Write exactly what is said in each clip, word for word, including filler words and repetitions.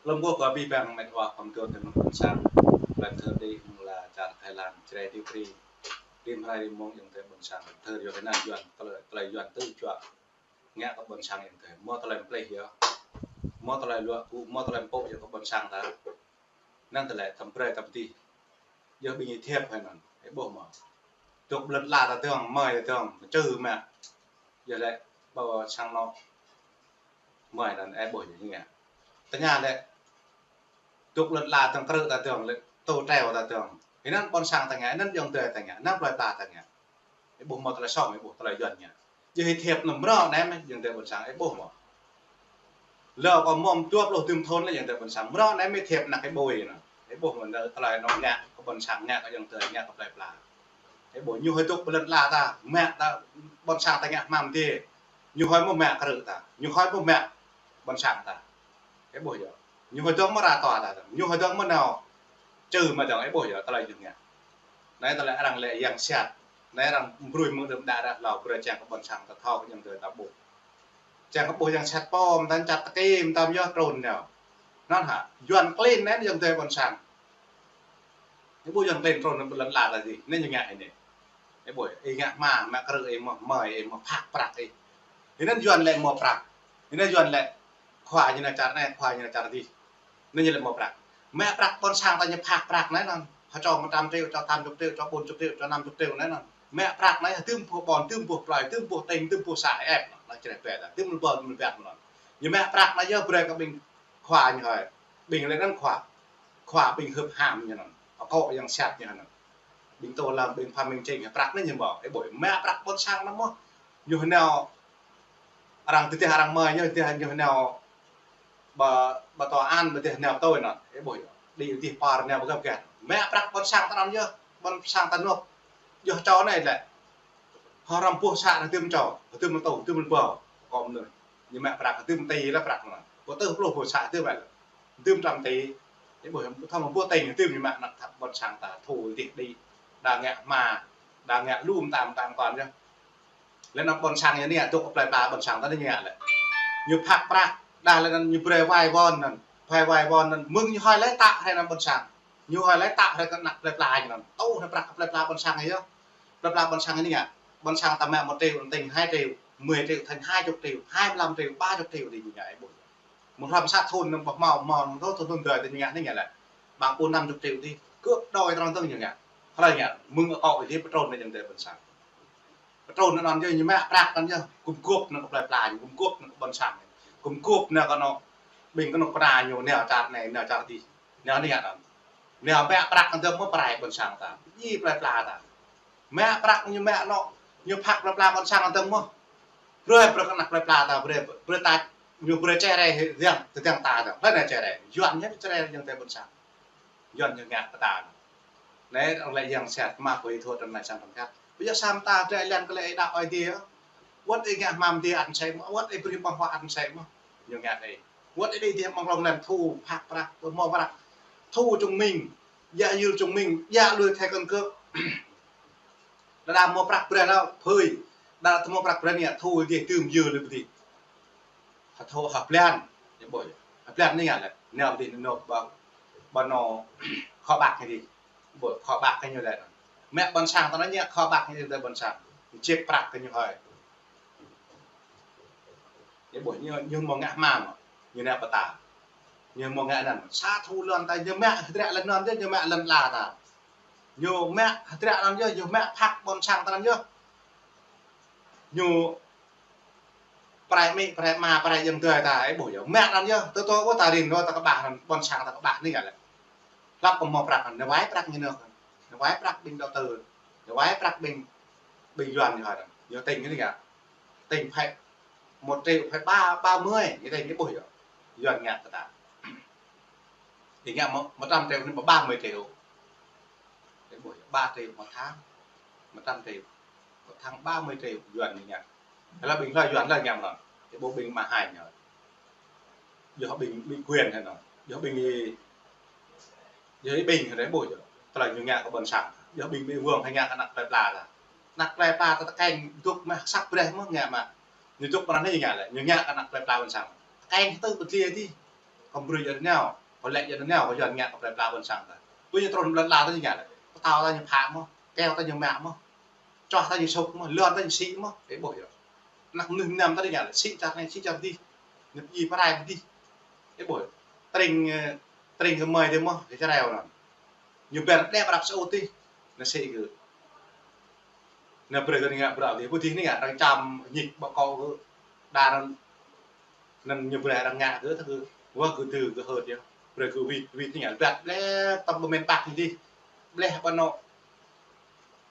Lŏm kơ kơ abih bang met wa khŏm tơnăn ƀôn sang, lŏm thơ đĭ mơ̆ng la čar Thái Lan, Jrai Dipri, rĭm hrơi rĭm mông ayŏng adơi ƀôn sang, thơ yua kơ anăn Yuan, tơlơi, tơlơi Yuan tŭ juă ngă kơ ƀôn sang ayŏng adơi, mơ̆ tơlơi plih yơh, mơ̆ tơlơi luă gŭ, mơ̆ tơlơi pŏk yơh kơ ƀôn sang ta. Anăn tơlơi tăm brơi tăm tih. Yơh ƀing ih thiăp hă anăn, ih ƀuh mơ̆. Dŏ ƀlŏn la ta dơ̆ng, mơi ta dơ̆ng, čư mă. Yơh lĕ, ƀơ sang anŏ mơi anăn, ih ƀuh yơh ñu ngă. Tơña lĕ, dŏ ƀlŏn la dơ̆ng, krư̆ ta dơ̆ng, lĕ tô treo ta dơ̆ng. Anăn ƀôn sang ta ngă, anăn ayŏng adơi ta ngă, anăn plơi pla ta ngă. Ih ƀuh mơ̆ tơlơi song, ih ƀuh tơlơi Yuan ngă. Yơh ih thiăp anăn mrâo anai mơ̆ ayŏng adơi ƀôn sang, ih ƀuh mơ̆. Lơ kơ mơ̆ng dua pluh tơm thŭn lĕ ayŏng adơi ƀôn sang. Mrâo anai mơ̆ ih thiăp anăn kơ ƀuh anăn. Ih ƀuh mơ̆ tơlơi anŏ ngă kơ ƀôn sang, ngă kơ ayŏng adơi, ngă kơ plơi pla. Ih ƀuh ñu hơi dŏ ƀlŏn la ta, mă ta, ƀôn sang ta ngă hmam dih. Ñu hơi mơ̆ mă krư̆ ta, ñu hơi mơ̆ mă ƀôn sang ta. Ih ƀuh yơh. Ñu hơi dơ̆ng mơ̆ ra tŏ ta, ñu hơi dơ̆ng mơ̆ nao čư mă dơ̆ng, ih ƀuh yơh, tơlơi ñu ngă. Anai tơlơi arăng lĕ yang sat. Anai arăng brơi mơ̆ng đưm đă ră hlâo brơi čang kơ ƀôn sang ta thâo kơ ayŏng adơi ta ƀuh. Čang kơ ƀuh yang sat pô, mơtam čăt tơkê, mơtam yơh trŭn nao. Anăn hă, Yuan klin anai ayŏng adơi ƀôn sang. Ih ƀuh Yuan klin trŭn ƀlŏn la ta dih, anai ñu ngă anai. Ih ƀuh, ih ngă hmam, mă krư̆ ih mơ̆, mơi ih mơ̆, phak prăk ih. Anăn Yuan lĕ mơ̆ prăk. Anăn Yuan lĕ khua ñu nao čar anai, khua ñu nao čar dih. Anăn ñu lĕ mơ̆ prăk. Mă prăk ƀôn sang ta ñu phak prăk anai anăn. Hă čô mơtam triệu, čô tam čŭk triệu, čô ƀôn čŭk triệu, čô năm čŭk triệu anai anăn. Mă prăk anai hơdôm boh ƀôn, hơdôm boh plơi, hơdôm boh tỉnh, hơdôm boh xã, ih ƀuh, anăn čreh pĕ ta. Hơdôm lĕ ƀôn, hơdôm lĕ ƀôn anăn. Ñu mă prăk anai yơh brơi kơ ƀing khua ñu hơi. Ƀing lĕ anăn khua. Khua ƀing hưp ham ñu anăn. Akŏ yang sat ñu anăn. Ƀing Tô Lâm, ƀing Phạm Minh Chính, prăk anai ñu mơ̆. Ih ƀuh, mă prăk ƀôn sang anăn mơ̆. Ñu nao arăng tơdah arăng mơi ñu, tơdah ñu nao ƀơ, ƀơ tòa án, ƀơ tơdah nao tui anăn. Ih ƀuh yơh. Đĭ tơdah pơ nao ƀơ găp gah. Mă prăk ƀôn sang ta anăn yơh, ƀôn sang ta nộp. Yơh čô anai lĕ. Hơrăm boh xã hơdôm čô, hơdôm tô, hơdôm ƀâo. Kơ mơnuih. Ñu mă prăk hơdôm tỉ lĕ prăk anăn. Ƀu tơl pluh boh xã hơdôm lĕ. Hơdôm trăm tỉ. Ih ƀuh, thâo mă boh tỉnh hơdôm ñu mă anăn ƀôn sang ta thu dih đĭ. Đa ngă hmam, đa ngă lŏm tam tam kon yơh. Lĕ anăn ƀôn sang ñu anai, dŏ plơi pla ƀôn sang ta anai ñu ngă lĕ. Ñu phak prăk, đa lĕ anăn ñu brơi wai won anăn. Brơi wai won anăn, mơ̆ng ñu hơi lĕ tăk hrơi anăn ƀôn sang. Ñu hơi lĕ tăk hrơi kơ anăp plơi pla ñu anăn. Tŭ hrơi prăk kơ plơi pla ƀôn sang yơh. Plơi pla ƀôn sang anai ngă. Ƀôn sang ta mă một triệu, tỉnh hai triệu, mười triệu, thành hai chục triệu, hai mươi lăm triệu, ba chục triệu dih ñu ngă ih ƀuh. Mơ̆ng hrăm sa thŭn anăn ƀu hmâo, hmâo, thŭn, thŭn, thŭn dơi ta ñu ngă anai ngă lĕ. Bằng pơ năm chục triệu dih. Gấp đôi trŏng tơ̆ng ñu ngă. Hlơi ngă, mơ̆ng akŏ dih pơtrŭn anai ayŏng adơi ƀôn sang. Pơtrŭn anăn yơh ñu mă prăk anăn yơh, gum gŏp anăn kơ plơi pla ñu, gum gŏp anăn kơ ƀôn sang. Gum gŏp anăn kơ anŏ, ƀing kơnuk kơna ñu nao čar anai, nao čar dih. Nao anai anăn. Nao mă prăk anăn dơ̆ng mơ̆ prai ƀôn sang ta. Djai plơi pla ta. Mă prăk ñu mă anŏ, ñu phak plơi pla ƀôn sang anăn dơ̆ng mơ̆. Brơi, brơi kơ anăp plơi pla ta, brơi, brơi ta, ñu brơi čơrai hăng, tơdang ta ta. Hlơi nao čơrai, Yuan ñu čơrai ayŏng adơi ƀôn sang. Yuan ñu ngă kơ ta. Anai arăng lĕ yang sat mă kơ ih thâo tơlơi sang tơlơi khăp. Ƀiă sam ta drơi lĕ kơ lĕ ih đaŏ Ơi Adai. Wơ̆t ih ngă hmam dih ăt sĕ mơ̆, wơ̆t ih brơi ƀơ̆ng huă ăt sĕ mơ̆. Ñu ngă kơ ih. Wơ̆t ih đĭ dih mơ̆ng lŏm lĕ thu phak prăk, mơ̆ prăk. Thu chứng minh, djă yưl chứng minh, djă lui thẻ căn cước. Đa đa mơ̆ prăk brơi nao phơi. Đa đa mơ̆ prăk brơi anai thu dih tơm yưl lui dih. Hă thâo hă blan, ih ƀuh yơh. Hă blan anai ngă lĕ, nao dih nao ƀơ, ƀơ anŏ kho bạc ñu dih. Ƀuh, kho bạc kơ ñu lĕ. Mă ƀôn sang ta anăn ñu kho bạc ñu dih ƀôn sang. Čĕp prăk kơ ñu hơi. Ih ƀuh ñu, ñu mơ̆ ngă hmam, ñu nao pơtă. Ñu mơ̆ ngă anăn. Sa thŭn lŏn ta, ñu mă hơdră lŏn anăn yơh, ñu mă lŏn la ta. Ñu mă hơdră anăn yơh, ñu mă phak ƀôn sang ta anăn yơh. Ñu prai amĭ, prai ama, prai ayŏng adơi ta, ih ƀuh yơh. Mă anăn yơh, tơ tơ ƀuh ta rin, ta kơƀah anăn, ƀôn sang ta kơƀah anai ngă lĕ. Hlăp kơ mơ̆ prăk anăn, nao wai prăk ñu nao. Nao wai prăk ƀing đầu tư, nao wai prăk ƀing, ƀing Yuan ñu hơi anăn. Ñu tỉnh anai ngă. Tỉnh phải một triệu, phải ba, ba mươi, ñu tỉnh ih ƀuh yơh. Yuan ngă kơ ta. Ih ngă một, một trăm triệu anăn ba mươi triệu. Ih ƀuh yơh, ba triệu một tháng. Một trăm triệu. Một tháng ba mươi triệu Yuan ñu ngă. Hlơi ƀing hlơi Yuan hlơi ngă mơ̆n. Ih ƀuh ƀing mă hai ñu. Yua ƀing, ƀing quyền hă anăn. Yua ƀing, yua ƀing hă anai ƀuh yơh. Tơlơi ñu ngă kơ ƀôn sang. Yua ƀing, ƀing vương hă ngă kơ anăp plơi pla ta. Anăp plơi pla ta tơkeng dŏ mă săp brơi mơ̆ ngă mă. Ñu dŏ pơ anai ñu ngă lĕ. Ñu ngă kơ anăp plơi pla ƀôn sang. Tơkeng tơ pơdliê dih. Kơ brơi yơh nao, kơ lĕ yơh nao, kơ Yuan ngă kơ plơi pla ƀôn sang ta. Ƀu ñu trŭn lŏn ala ta ñu ngă lĕ. Pơtao ta ñu phă mơ̆, keo ta ñu mă mơ̆, čoh ta ñu sŭk mơ̆, lŏn ta ñu sĭ mơ̆, ih ƀuh yơh. Ană mơnuih mơnam ta ñu ngă lĕ, sĭ čar anai, sĭ čar adih. Ñu pơdjai pơrai pơdjai. Ih ƀuh yơh. Tring, ơ, tring kơ mơi adih mơ̆, kơ čar reo anŭn. Ñu ƀơr đe prăp sa ôt adih. Anŭn sĭ kơ. Anŭn brơi kơ ñu ngă bruă adih. Ƀu adih ñu ngă arăng čăm ñik ƀă kâo kơ. Đa anŭn, anŭn ñu brơi arăng ngă kơ, tơ kơ, wơ̆t kơ tơ kơ hơt yơh. Brơi kơ wĭt, wĭt ñu ngă ƀĕ, ƀĕ, tơm ƀu mơ̆n ƀăk ñu adih. Ƀĕ ƀă anŏ,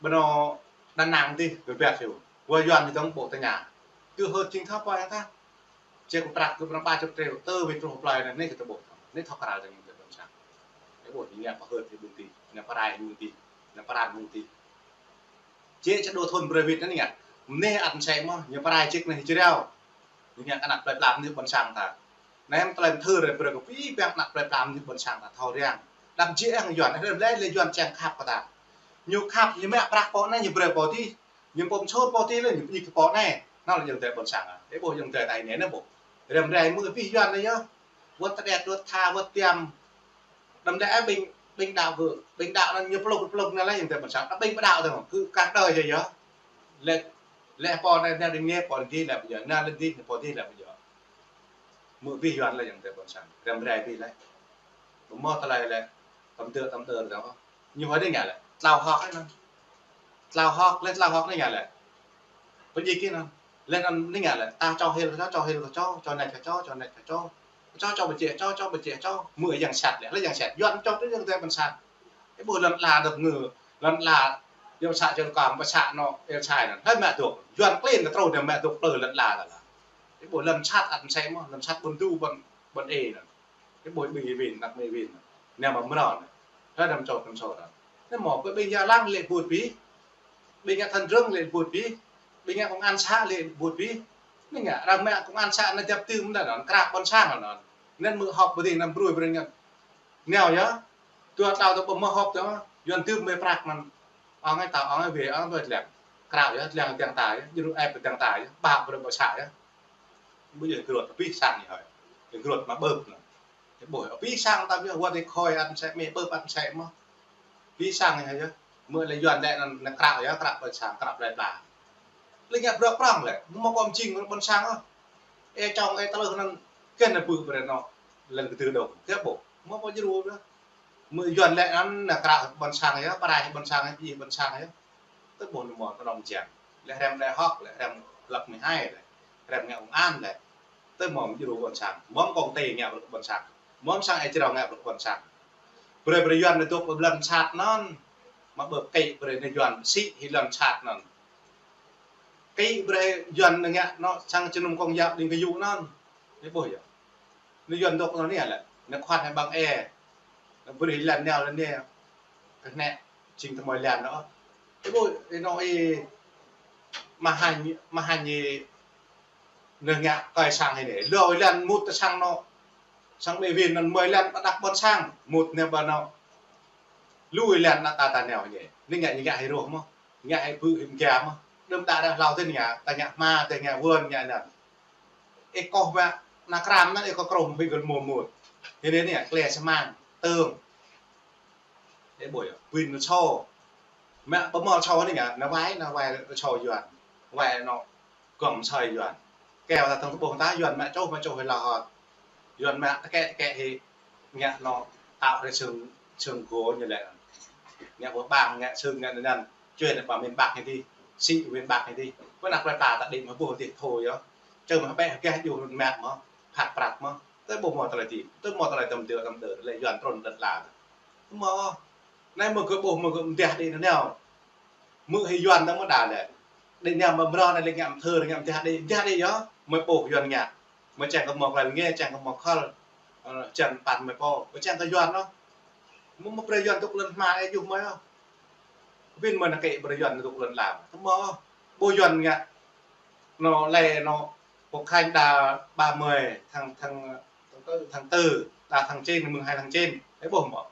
ƀă anŏ Đà Nẵng adih, ƀĕ ƀĕ yơh. Wơ̆t Yuan ñu dŏng ƀu tơña. Kơ hơt jing thâo pơ yang ta. Čĕ kơ prăk kơ prăk ba čŏp treo, tơ wĭt truh plơi anai, anai kơ tơ ƀuh. Anai thâo krao dơ̆ng tơ ƀôn sang. Ih ƀuh ñu ngă pơhơt ñu ƀun adih, ngă pơrai ñu ƀun adih, ngă pơrai ƀun adih. Čĕ ča dua thŭn brơi wĭt anai ngă. Mơneh ăt mơsĕ mơ̆, ñu pơrai čĕ anai čreo. Ñu ngă kơ ană plơi pla mơnuih ƀôn sang ta. Anai mơ̆ tơlơi mơthưr brơi kơ abih bang ană plơi pla mơnuih ƀôn sang ta thâo răng. Đăm jĕ hăng Yuan, đăm lĕ lĕ Yuan čang khăp kơ ta. Ñu khăp, ñu mă prăk pô anai, ñu brơi pô adih. Ñu pơm sôt pô adih lĕ, ñu pơñik kơ pô anai. Anŭn lĕ ayŏng adơi ƀôn sang. Ih ƀuh ayŏng adơi ta anai anai ƀuh. Răm rai mơ̆ abih Yuan anai yơh. Wơ̆t tơđet, wơ̆t tha, wơ̆t tiam. Đăm lĕ ƀing, ƀing đaŏ kơ, ƀing đaŏ anŭn ñu plŭk, plŭk anŭn lĕ ayŏng adơi ƀôn sang. Đa ƀing ƀu đaŏ dơ̆ng, kơ kah đơi yơh yơh. Lĕ, lĕ pô anai, anai đing anai, pô adih lĕ ƀu djơ̆. Anai lĕ adih, pô adih lĕ ƀu djơ̆. Mơ̆ abih Yuan lĕ ayŏng adơi ƀôn sang. Răm rai abih lĕ. Ƀu hmâo tơlơi lĕ, tơm tơ̆, tơm tơ̆ dơ̆ng. Ñu hơdai ngă lĕ. Tlao hŏk anŭn. Tlao hŏk, lĕ tlao hŏk anai ngă lĕ. Pơdjai kơ anŭn. Lĕ anŭn anai ngă lĕ. Ta čô hil, čô, čô hil, čô, čô anai čô, čô, čô anai čô, čô. Čô, čô ƀu jĕ, čô, čô ƀu jĕ, čô. Mơ̆ yang sat lĕ, lĕ yang sat. Yuan čô tui ayŏng adơi ƀôn sang. Ih ƀuh lŏn ala dŏp ngơ, lŏn ala, yua sa čô kơm, pơsă anŏ, ih sai anŭn. Hơi mă dŏp. Yuan klin ta truh anai mă dŏp plơi lŏn ala ta lĕ. Ih ƀuh lŏn sat ăt mơsĕ mơ̆, lŏn sat ƀôn du ƀôn, ƀôn ê anŭn. Ih ƀuh ƀing ih wĭn, ană mơi wĭn. Anai mă mrâo anai. Hơi đăm čô, đăm čô anŭn. Anai mơ̆, ƀing ngă lăng lĕ ƀut abih. Ƀing ngă than rơ̆ng lĕ ƀut abih. Ƀing ngă công an xã lĕ ƀut abih. Anai ngă, arăng mă công an xã anŭn djăp tơm anŭn, krăp ƀôn sang anŭn. Anŭn mơ̆ họp ƀu dih anŭn brơi brơi ngă. Nao yơh. Dua tlâo tơ ƀu hmâo họp tơ, Yuan tơm mơi prăk anŭn. Ong ai ta, ong ai wê, ong ai wê lăng. Krăp yơh, lăng tiang ta yơh, jơnŭ ĕp tiang ta yơh, ƀă brơi ƀă sa yơh. Ƀu djơ̆ grot abih sang ñu hơi. Ñu grot mă ƀơ̆p anŭn. Ih ƀuh, abih sang ta yơh, wơ̆t ih khôi ăt mơsĕ mơ̆, ƀơ̆p ăt mơsĕ mơ̆. Abih sang ñu hơi yơh. Mơ̆ lĕ Yuan lĕ anŭn, anŭn krăp yơh, krăp ƀă sang, krăp plơi pla. Lĕ ngă bruă prŏng lĕ, mơ̆ kơ mơjing ƀôn sang ôh. Ê čong, ê tơlơi anŭn, kơ anŭn ƀu brơi anŏ, lăng kơ tơdŏng, kơ ƀuh, mơ̆ ƀu djru ƀuh. Mơ̆ Yuan lĕ anŭn, anŭn krăp ƀôn sang yơh, pơrai ƀôn sang yơh, pơdjai ƀôn sang yơh. Tơ ƀuh anŭn mơ̆ tơnŏng jang. Lĕ răm đại học, lĕ răm lớp mười hai lĕ, răm ngă công an lĕ. Tơ mơ̆ djru ƀôn sang, mơ̆ công ty ngă ƀôn sang. Mơ̆ sang ê črâo ngă ƀôn sang. Brơi brơi Yuan anŭn dŏ ƀơi lŏn sat anŭn. Mă ƀơ̆p kĕ brơi anŭn Yuan sĭ hĭ lŏn sat anŭn. Kĕ brơi Yuan ngă anŏ sang jơnum kông yap đing kơyŭ anŭn. Ih ƀuh yơh. Anŭn Yuan dŏ anŭn anai lĕ. Anŭn khua anai ƀăng ê. Anŭn brơi lŏn nao lŏn anai. Kơ anai jing tơmơi lŏn anŭn. Ih ƀuh, ih anŏ ih mă hanh, mă hanh ih anŭn ngă kơi sang hĭ anai. Lŏn lŏn mŭt tơ sang anŏ. Sang ƀĕ wĭn anŭn mơi lŏn pơđăp ƀôn sang. Mŭt anai ƀơi anŏ. Lui lŏn anŭn ta ta nao hĭ anai. Anai ngă, ngă hĭ rŏh mơ̆. Ngă hĭ ƀư̆ hĭ mơ̆. Đơ̆m đă đă hlâo tơ anai ngă, ta ngă hma, ta ngă wơn, ngă anŭn. Ih kŏh mă, ană krăm anŭn ih kŏh krŏm hĭ gơ̆l mơ̆ mŭt. Hĭ anai anai, klĕ sơmang, tơ̆ng. Ih ƀuh yơh, ƀing anŭn čô. Mă ƀu hmâo čô anai ngă, anŭn wai, anŭn wai čô Yuan. Wai anŏ gŏng sơi Yuan. Keo ta tơ̆ng tơƀuh ta Yuan mă čô, mă čô hĭ hlâo hŏt. Yuan mă tơkĕ tơkĕ hĭ ngă anŏ tao hĭ sưng, sưng gô ñu lĕ. Ngă ƀu ƀang, ngă sưng ngă anŭn. Čuê anŭn pơ miền Bắc hĭ adih. Sĭ miền Bắc hĭ adih. Pơ anăp plơi pla ta đĭ mă ƀuh adih thâo yơh. Čơm hơbĕ hơgĕh djuh mă mơ̆. Phat prăk mơ̆. Tơ ƀu hmâo tơlơi adih. Tơ hmâo tơlơi tơm tơ̆ tơm tơ̆ lĕ Yuan trŭn lŏn ala. Tơ hmâo. Anai mơ̆ kơ ƀuh mơ̆ kơ mơdah đĭ anŭn nao. Mơ̆ hĭ Yuan ta mơ̆ đa lĕ. Đĭ anai mơ̆ mrâo anai lĕ ngă mơthơ, ngă mơdah đĭ, mơdah đĭ yơh. Mơi ƀuh Yuan ngă. Mơi čang kơ hmâo klăn ngă, čang kơ hmâo khăl. Ơ, čang păn mơi pô. Mơi čang kơ Yuan anŭn. Mơ̆ mơ̆ brơi Yuan dŏ lŏn hma ê djuh mơi ôh. Ƀing mơi anŭn kĕ brơi Yuan dŏ lŏn ala. Tơ mơ̆ ôh. Ƀuh Yuan ngă. Anŏ lĕ anŏ. Pô khanh đa ba mươi tháng, tháng, tháng tư, đa tháng chín, mùng hai tháng chín. Ê ƀuh mơ̆.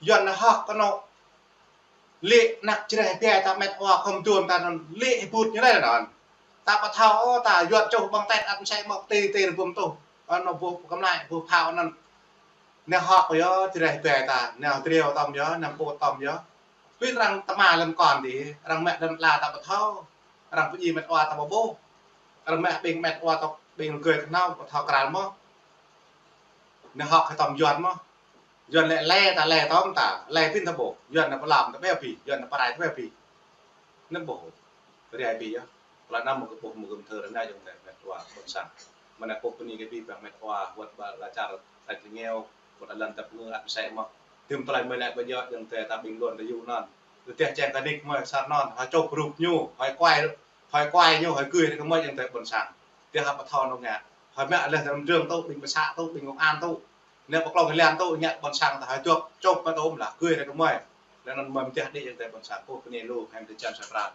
Yuan anŭn hŏk kơ anŏ. Lĕ anăk čreh biă ta met wa khŏm tuôm ta anŭn lĕ hĭ ƀut ñu lĕ anŭn. Ta ƀu thâo ôh ta Yuan čuh ƀăng tĕt ăt mơsĕ mơ̆ tê tê rơbum tuh. Anŏ ƀuh kơmlai, ƀuh phao anŭn. Nao hơ̆k yơh, tơlơi ƀai ta, nao triu tơm yơh, nao pô tơm yơh. Ƀing arăng tơma lăm kon dih, arăng mă lăm ala ta ƀu thâo, arăng pơdjai met wa ta ƀu ƀuh, arăng mă ƀing met wa ta ƀing rơgơi kơhnâo ƀu thâo krăn mơ̆n. Nao hơ̆k hơtơm Yuan mơ̆n. Yuan lĕ lĕ ta lĕ tơm ta, lĕ ƀing ta ƀuh, Yuan nao pơlăm ta ƀu ƀuh, Yuan nao pơrai ta ƀu ƀuh. Anŭn ƀuh. Pơrai ƀuh yơh. Klă anăm mơ̆ kơ ƀuh mơ̆ gơ̆m thơ rơngai ayŏng adơi met wa ƀôn sang. Mơ̆ng anai kơ ƀuh bơni kơ ƀing met wa wơ̆t ƀă lă čar tač rơngiao, wơ̆t lăn tơp ngơ ăt pơsĕ mơ̆n. Tơm tơlơi mơi lĕ ƀu djơ̆ ayŏng adơi ta ƀing lŏn ta yŭ anŭn. Tơdah čang kơ nik mơi sat anŭn, hơčŏk rup ñu, hơkơi, hơkơi ñu, hơkơi kơ mơi ayŏng adơi ƀôn sang. Tơdah hơpă thâo nô ngă. Hơi mă lĕ tơm drơng tŭ, ƀing pơsă tŭ, ƀing công an tŭ. Nao pơklŏng kơ lian tŭ, ngă ƀôn sang ta hơi čŏk, čŏk mă tŭ mơ̆ lah, gơi ră kơ mơi. Lĕ anŭn mơi mơ̆ tơdah đĭ ayŏng adơi ƀôn sang, kơ bơni lu, hai mươi tư Jan sa pran.